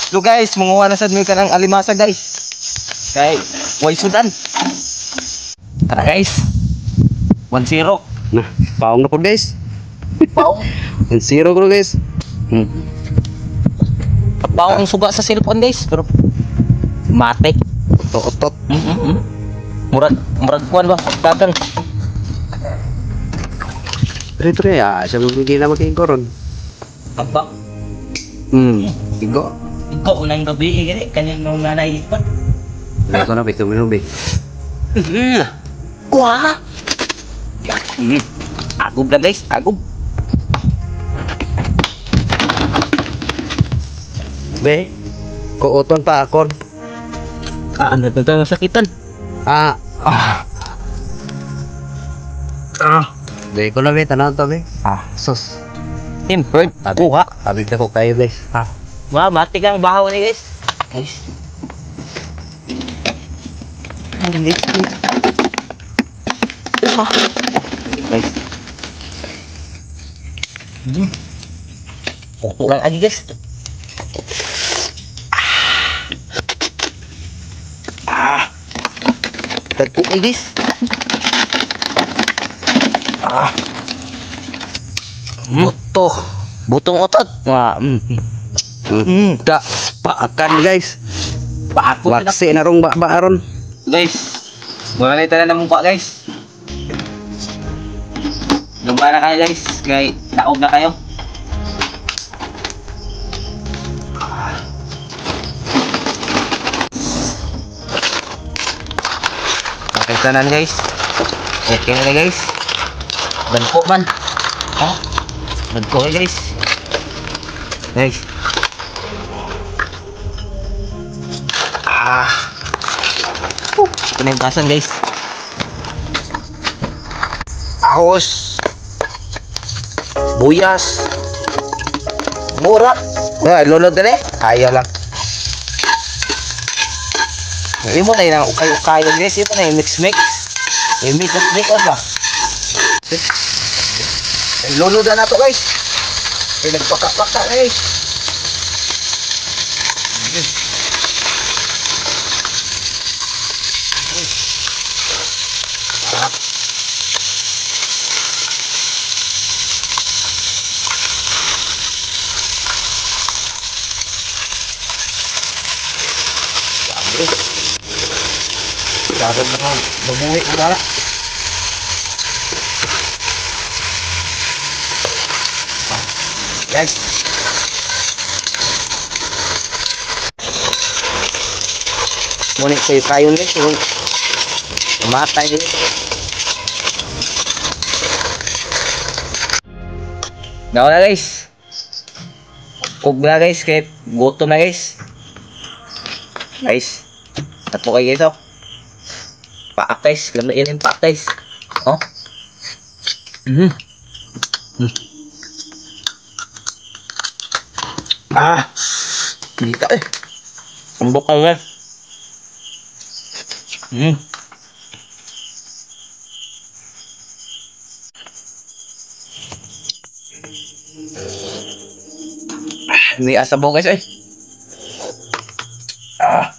So guys, manguha na sad mi kanang alimasa guys. Kay way sudan. Tara guys. 1-0. Na, paong na po guys. Paong. 1-0 ko guys. Paong ang suga sa cellphone guys, pero matik. Otot-otot. Murag murag kuan ba? Tagal. Pero ito ya, siya mo hindi na magiging. Aba. Igo. Ikaw unang gabi eh, gani kanyang nung nanay pa. Ito na, ito mo be. Wah. Agob lang guys, agob. Be, kuoton pa akon. Ah, ano to sakitan? Ah. Ah. Ah. Be, ko na be, tanaw to be. Ah. Sus. Siyempre, kuha. Abi na ko kayo guys. Ah. Wah, mati kang bahaw ni guys. Guys. Ang guys. Ah. Guys. Puto lang agi guys. Ah. Tagpo ay guys. Ah. Buto. Butong otot. Wah. Da, paakan guys. Paakot na. Waksi na rong ba aron. Guys, wala na tanan ng mukha guys. Lumba na kayo guys, kay taog na kayo. Okay tanan guys. Okay na guys. Banko man. Ha? Banko kayo guys. Guys. Ah. Ito na yung basan guys. Ahos. Buyas. Mura. Ah, lunod na eh. Ayaw lang. Imo na yung ukay-ukay guys. Imo na yung mix-mix. I-mix mix ba? Lunod na to guys. Ay, nagpaka-paka guys. Dapat na mabuhi ko na. Guys. Ngunit sa'yo kayo guys. Umatay guys. Nauna guys. Kug na guys. Kahit gutom na guys. Guys. Tapo kayo guys oh. Paak guys, lamain yung paak guys. Oh. Ah. Kita eh. Tambok ka guys. May asabaw guys eh. Ah.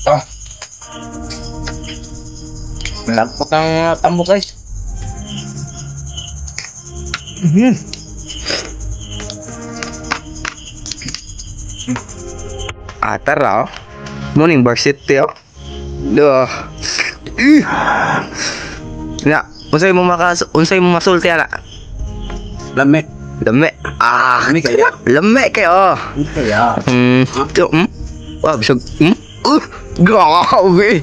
Ah. Malagpot ang tambok guys. Ah, tara oh. Morning varsity oh. Duh. Na, unsay mo makas unsay mo masulti ana? Lame. Lame. Ah, Lame kayo. Lame kayo. Kaya. Wah, bisag. Grabe.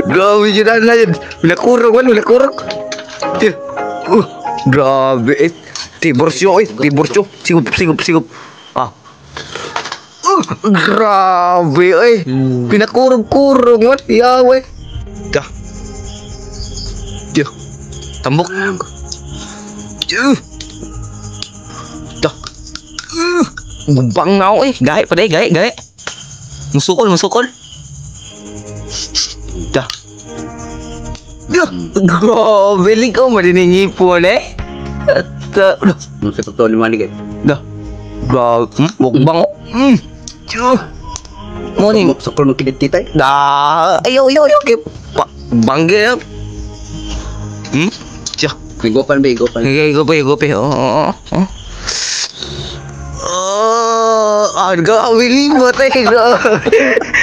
Grabe yun na yun. Minakurog man, minakurog. Grabe eh. Tiborsyo eh, tiborsyo. Sigup, sigup, sigup. Ah. Grabe eh. Pinakurog-kurog man. Yawe. Da. Da. Tambok. Da. Bang na ako eh. Gahe pa gahe, gahe. Musukol, musukol. Da. Grabe, likaw maniningipon eh. At, Nung sa totoo lima ligay. Da. Grabe. Mukbang. Tiyo. Morning. Sukol mo kilit titay. Da. Ayo, ayo, ayo. Okay. Bangge. Tiyo. Higupan ba, higupan. Okay, go pa, go pa. Oo. Oh, ah, grabe, limot eh, grabe.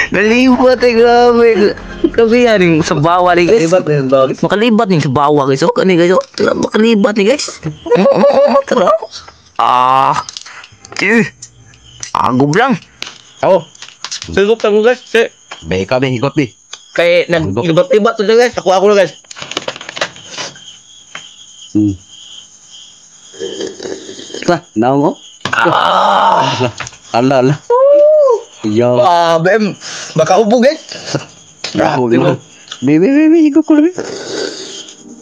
Nalimot eh, grabe. Grabe yan, yung sa bawa ni guys. Kalibat na yung Makalibat ni sa bawa guys. Oh, kani guys. Oh, makalibat ni guys. Tara. Ah. Eh. Agob lang. Oh. Sigop lang guys. Be, ikaw be, higop be. Kay nag-ibat-ibat to guys. Ako ako na guys. Lah, naong oh. Ah. Ala, ala. Yo. Ah, bem. Baka ubo guys. Grabe mo. Be, be, be, be, higop ko lang.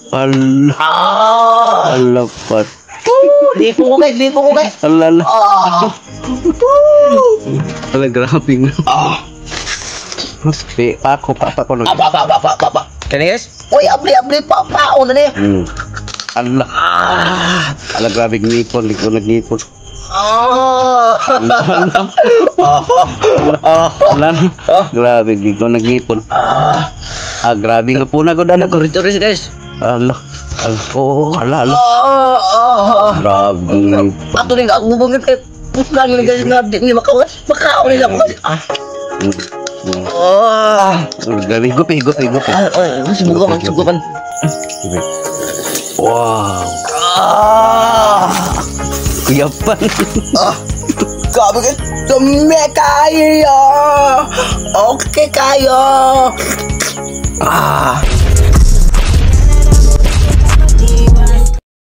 Ala, Ah. ala, pat. Lipo ko guys, lipo ko guys. Ala, ala. Ah. Ala, grabe mo. Ah. Be, pa ako, pa ko. Apa apa apa apa apa. Kani guys. Uy, abli abli pa pa na ni. Ala. Ah. Ala, grabe ngipon, liko nagngipon. Ah. Ah. Ala, grabe, liko nagngipon. Ah. Ah, grabe nga po na ko dana ko. Corridor guys. Ala, ala, oh, ala, ala. Ah. Ah. Grabe. Ato ning ako bungit kay puslan ni guys nga di ni makaw. Makaw ni ako. Ah. Ah. Grabe, higop, higop, higop. Ah, ah, subukan, subukan. Wow. Ah. Kuyapan. Ah. Grabe guys. Dumi kayo. Okay kayo. Ah.